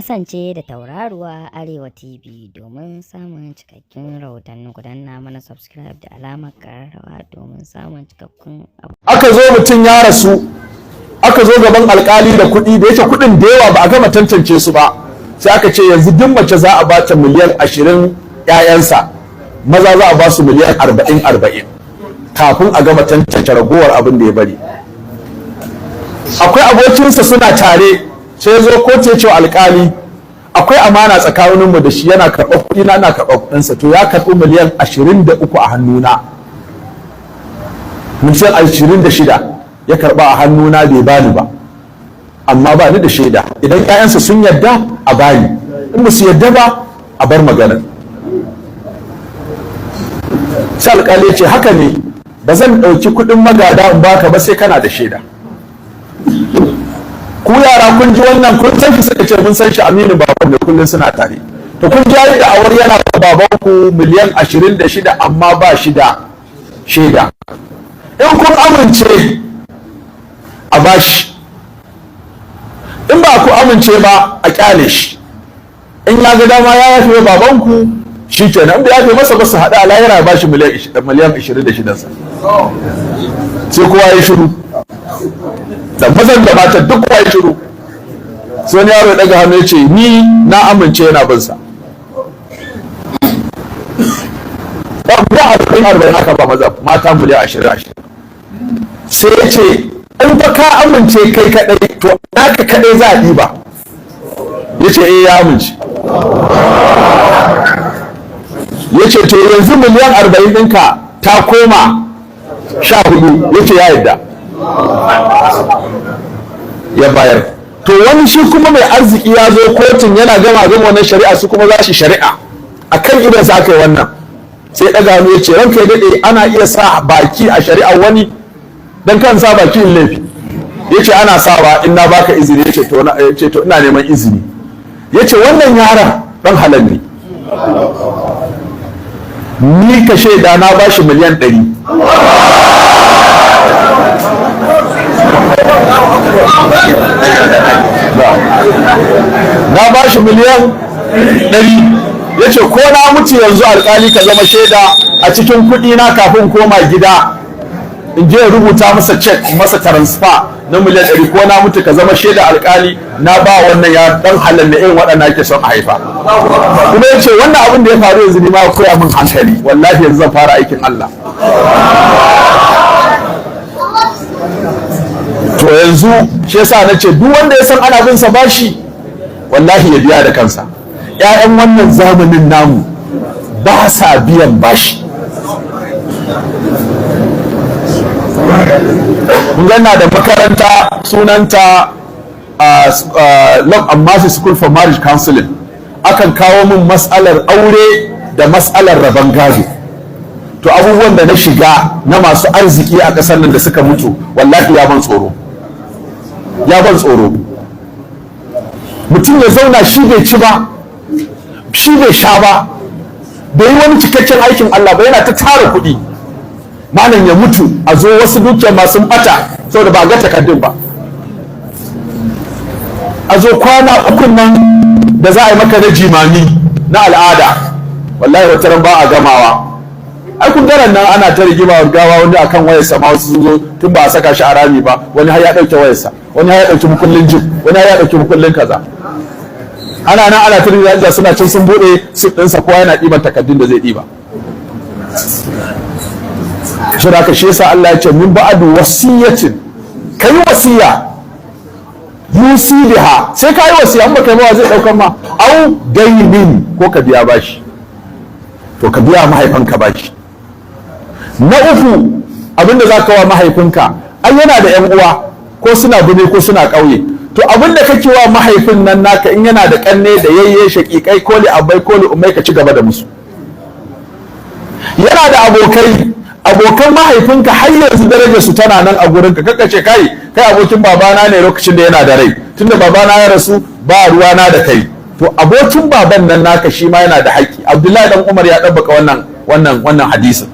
Kasance da Tauraruwa Arewa TV domin samun cikakkun rahotanni. Ku danna mana subscribe da alamar ƙararrawa domin samun cikakkun abu. Aka zo, mutum ya rasu, aka zo gaban alkali da kuɗi. Da yake kuɗin da yawa, ba a gama tantance su ba, sai aka ce yanzu duk mace za a bata miliyan 20, 'ya'yansa maza za a ba su miliyan 40 40, kafin a gama tantance ragowar abin da ya bari. Akwai abokinsa, suna tare, sai zo kotu ya ce wa alkali, akwai amana tsakaninmu da shi, yana karɓar kuɗi na, ina karɓar kuɗinsa. To ya karɓi miliyan 23 a hannuna, miliyan 26 ya karɓa a hannuna, bai bani ba, amma ba ni da shaida. Idan 'ya'yansa sun yadda, a bani; in ba su yadda ba, a bar maganar. Sai alƙali ya ce, haka ne, ba zan ɗauki kuɗin magada in baka ba sai kana da shaida. Ku yara, kun ji wannan? Kun san shi? Suka ce, mun san shi, aminin baban ne, kullum suna tare. To kun ji da awar yana da babanku miliyan 26, amma ba shi da shaida. In kun amince, a bashi; in ba ku amince ba, a kyale shi. In ya ga dama ya yafe babanku, shi kenan; in bai yafe masa ba, su haɗu a lahira, ya bashi miliyan 26 sa. Sai kowa ya shiru, da mazan da matan duk kowa ya shiru. Sai wani yaro ya ɗaga hannu ya ce, ni na amince, yana bin sa. Ba 40 40 haka ba maza, mata miliyan 20 20. Sai ya ce, in fa ka amince kai kadai, to naka kadai za a ɗiba. Ya ce, eh, ya amince. Ya ce, to yanzu miliyan 40 ɗinka ta koma 14. Ya ce ya yadda, ya bayar. To wani shi kuma mai arziki ya zo kotun, yana gama wannan shari'a, su kuma za shi shari'a a kan idan sa aka yi wannan. Sai ɗaga hannu ya ce, ranka ya daɗe, ana iya sa baki a shari'a wani? Dan kan sa baki in laifi. Ya ce, ana sawa in na baka izini. Ya ce, to, ya ce, to, ina neman izini. Ya ce, wannan yaron ɗan halal ne, ni ka shaida na bashi miliyan 100. Na ba shi miliyan 100. Ya ce, ko na mutu yanzu, alkali ka zama shaida, a cikin kuɗi na, kafin koma gida in je rubuta masa cek, masa transfer na miliyan 100, ko na mutu ka zama shaida alkali, na ba wannan ya dan halal ne. Irin waɗanda ake son a haifa. Kuma ya ce, wannan abin da ya faru yanzu ni ma koya min hankali, wallahi yanzu zan fara aikin Allah. To yanzu shi yasa na ce, duk wanda ya san ana bin sa bashi, wallahi ya biya da kansa. Ƴaƴan wannan zamanin namu ba sa biyan bashi. Mun ganna da makaranta sunanta Love and Mercy School for Marriage Counseling. Akan kawo min matsalar aure da matsalar rabon gado. To abubuwan da na shiga na masu arziki a ƙasar nan da suka mutu, wallahi ya ban tsoro, ya ban tsoro. Mutum ya zauna, shi bai ci ba, shi bai sha ba, bai yi wani cikakken aikin Allah ba, yana ta tara kuɗi. Malam, ya mutu, a zo wasu dukiyar masu bata saboda ba ga takardun ba. A zo kwana ukun nan da za a yi maka na jimami na al'ada, wallahi wata ran ba a gamawa. Ai kun garan nan ana ta rigima gawa, wanda akan wayarsa ma wasu sun zo tun ba a saka shi a rami ba, wani har ya dauke wayarsa, wani har ya dauki mukullin jib, wani har ya dauki mukullin kaza. Ana nan ana ta rigima, suna can sun bude sif ɗinsa, kowa yana ɗiban takardun da zai ɗiba. Shi da haka shi yasa Allah ya ce, min ba'du wasiyatin, kai wasiya, yusi biha, sai ka yi wasiya, in baka yi ba zai daukan ma, au dainin, ko ka biya bashi. To ka biya mahaifanka bashi. Na uku, abinda za ka wa mahaifinka, ai yana da yan uwa, ko suna birni ko suna ƙauye. To abinda kake wa mahaifin nan naka, in yana da kanne da yayye, shaƙiƙai ko li abai ko li ummai, ka ci gaba da musu. Yana da abokai, abokan mahaifinka har yanzu darajar su tana nan a gurinka. Kaka ce, kai kai abokin babana ne lokacin da yana da rai, tunda babana ya rasu ba ruwana da kai. To abokin baban nan naka shi ma yana da haƙƙi. Abdullahi dan Umar ya ɗabbaka wannan hadisin.